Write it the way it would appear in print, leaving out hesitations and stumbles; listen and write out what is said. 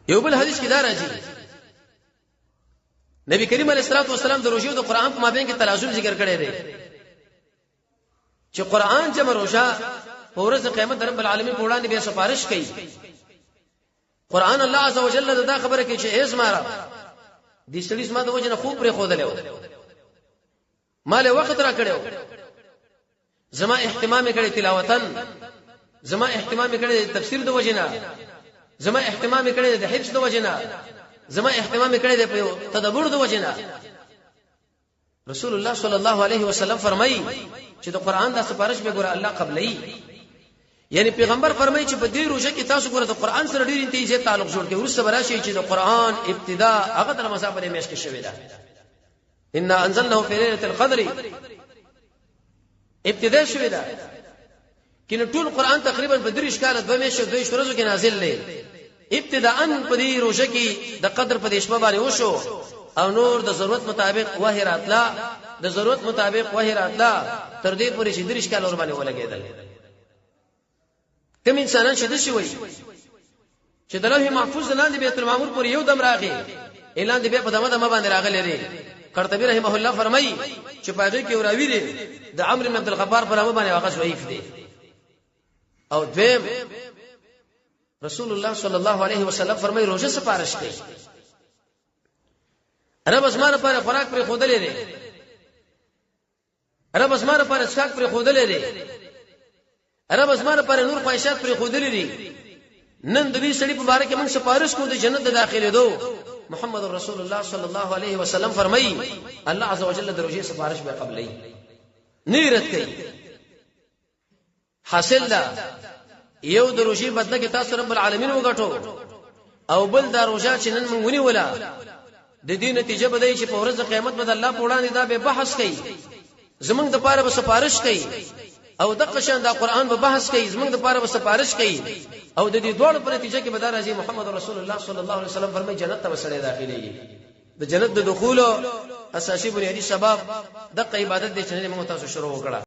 یو بل حدیث کې دا راځي، نبی کریم علیه الصلاۃ والسلام د روزې او د قران په مابین کې تلازم ذکر کړی دی چې قران جمع روزه په ورځ قیامت رب العالمین په وړاندې به سفارش کوي. قران الله عز وجل دا خبره کوي چې ای زما رب، دې سړي زما د وجه نه خوب پرې خودلې و، مال وخت را کړو، زما اهتمام کړي تلاوتن، زما اهتمام کړي تفسیر د وجنه، زما اهتمام کړي د حفظ د وجنه، زما اهتمام کړي د تدبر د وجنه. رسول الله صلی الله علیه وسلم فرمایي چې د قران دا سفارش به ګور الله قبلې، یعنی پیغمبر فرمایي چې په دې روزه کې تاسو ګوره د قران سره ډیر انتهایی زیات تعلق جوړ کړئ. ورسره براشي چې د قران ابتدا هغه د رمضان په میاشت کې شوې ده. ان انزلناه فی ليله القدر ابتدا شوې ده، کینه ټول قران تقریبا په دریش کال دوه میاشتې دوه ورځو کې نازل دی. ابتداء په دې روزه کې د قدر په دې شپه باندې وشو او نور د ضرورت مطابق وحی راتلا، د ضرورت مطابق وحی راتلا تر دې پورې چې دریش کال ور باندې ولګېدل. کوم انسانان چې دشي وي چې د لوح محفوظ لاندې بیت المعمور پورې یو دم راغی، اعلان دی بیا په دمه دمه باندې راغلی دی. قرطبي رحمه الله فرمایي چې په هغه کې راوی دی د عمرو بن عبد الغفار په نامه باندې هغه ضعیف دی. او دویم رسول الله صلی الله علیه وسلم فرمایي روزه سپارښت کوي، رب زما لپاره خوراک پر خودلې دی، رب زما لپاره څښاک پر خودلې دی، رب زما لپاره نور خواهشات پر خودلې دي. نن د دې سړي په باره کې موږ سفارش کوو د جنت د داخلي دو. محمد رسول الله صلی الله علیه وسلم فرمایي الله عز وجل د روزې سفارش به قبلې نه رد کوي. حاصل دا یو د روزي بدله کې تاسو رب العالمین وګټو، او بل دا روزه چې نن مونږ ونیوله د دې نتیجه به دی چې په ورځ قیامت به د الله په وړاندې دا به بحث کوي، زمونږ د پاره به سفارش کوي، او د قشان دا قران به بحث کوي، زمونږ د پاره به سفارش کوي، او د دې دوړو په نتیجه کې به دا راځي. محمد رسول الله صلی الله علیه وسلم فرمایي جنت ته وسړي داخليږي. د جنت د دخول اساسي بنیادی سبب دغه عبادت دی چې نن موږ تاسو شروع وکړه.